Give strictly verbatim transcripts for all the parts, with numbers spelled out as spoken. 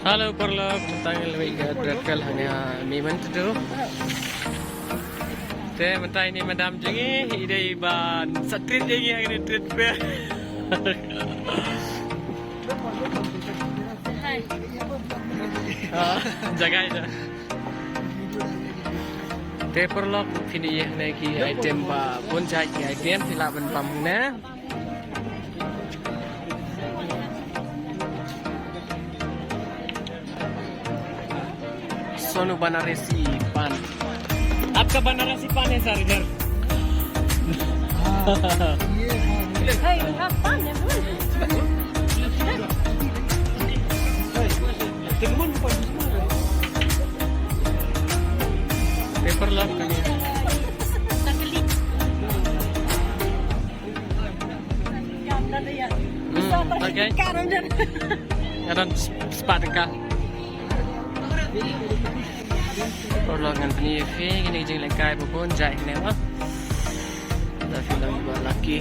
Hello paralok, mynta ngi la leit ka trade fair hangne ha Mihmyntdu. Te mynta ine i madam jong ngi, i dei ban sa treat ïa ngi hangne trade fair. Ah, jaga ïa. Te paralok, phin ïohi hangne ki item ba bun jait ki item phi lah ban pam hangne. सोनू बनारसी पान। आपका बनारसी पान है सर इधर। Hey, we have fun, everyone. Paper love kani. Hmm, okay. Around sepakat ka. Paralok ngan pyni ïa phi kine ki jinglehkai ba bun jait kine ma. Da phi long ba lucky.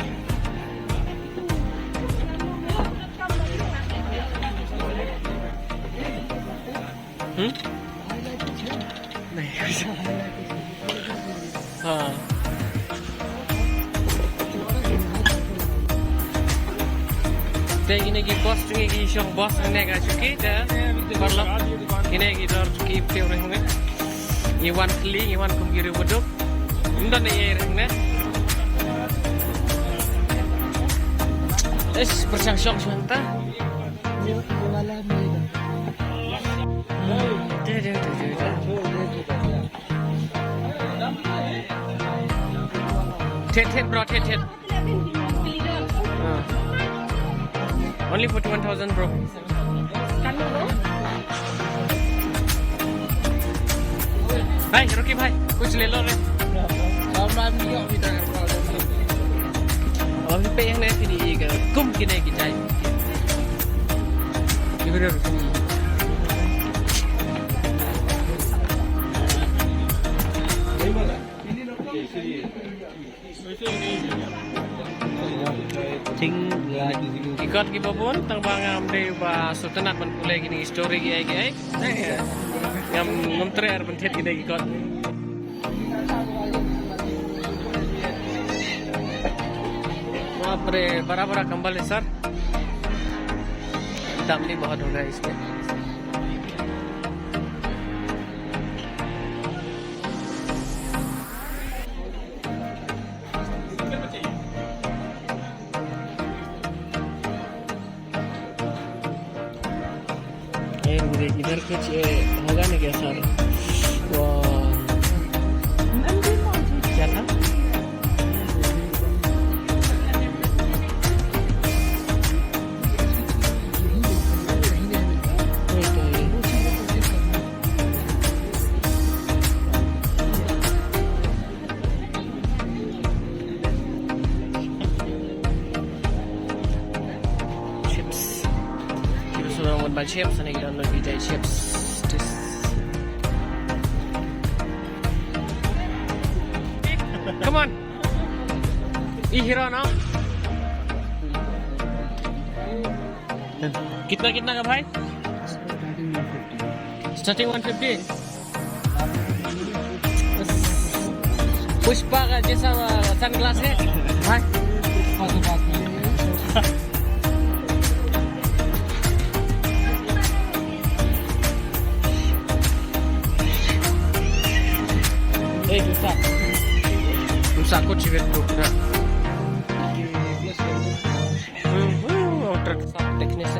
Hmm? Ha. Te kine ki boss, kine ki shong boss hangne ka shuki te. Paralok. Kine ki dor shuki te ure hangne. Ngi wan kli, ngi wan kum ki riewkhuid. Ym don ei ei hangne. Ish, pyrshang shong shong ta. ये, ये वाला मिलेगा। दे, दे, दे, दे, दे। Thied, thied, bro, thied, thied. Ah. Only forty-one thousand, bro. Hey, Rocky bhai, kuch le lo re. Aur phi peit hangne phin ïohi ka kum kine ki jait. Ki briew ruh phin ïohi. Ki kot kiba bun, tang ba ngam dei ba sngewtynnat ban pule kine ki story kiei kiei. Ngam, ngam treh ban thied kine ki kot. बाप रे, बड़ा बड़ा कंबल है सर। दाम भी बहुत होगा इसमें। ए, इधर कुछ, ए, होगा ना क्या सर? वो क्या था? वही तो है। Chips. Chips, orang buat chips, sana kita nak beli chips. Chips. Come on. Ye hero na? कितना, कितना का भाई? Starting one fifty. पुष्पा का जैसा sunglass है भाई। पुष्पा के पास में। ए, जूता। जूता को चिवेट को ना। हम्म, हम्म, और ट्रक साफ देखने से।